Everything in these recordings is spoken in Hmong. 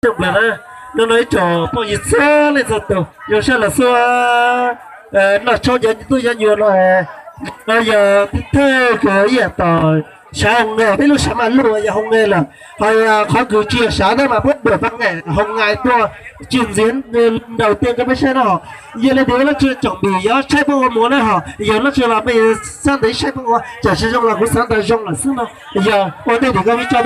Coj plaws na, no no ib tsoom phooj ywg txhua leej txhua tus zoo siab los xub noj tshoob ntuj nyob nyuag no, no yog thawj kws ib yam tom sav hoo nge, peb lub sav mas luj yog hoo nge lawm, ho yog qhov kws tsis yog sav tab mas puab duam pab nge hoo nge tuaj tsis ntxiv nraus tiaj rau peb saib na ho. Yog li tias lab tsi tsoom phooj ywg yuav saib peb ua mus na ho, yog lab tsi los peb xav ntev saib peb ua, tam sim zoo los kuv xav ntawd zoo lawm xwb no, yog ua ntej tim koj vib tso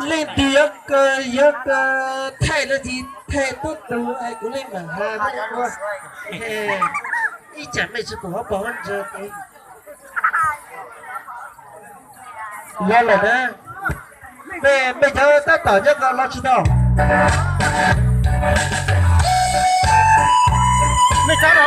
Leej twg yuav, yuav thaij no tsis thaij tub tus es kuv leej mam has ua. Ib tsam mej tsis pum hauv paus hauv ntsa. Los lawm na, mej, mej cov tab tom nyob ko los tsis tau. Mej cov no,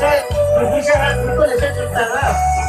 Saib, kuv saib tag na.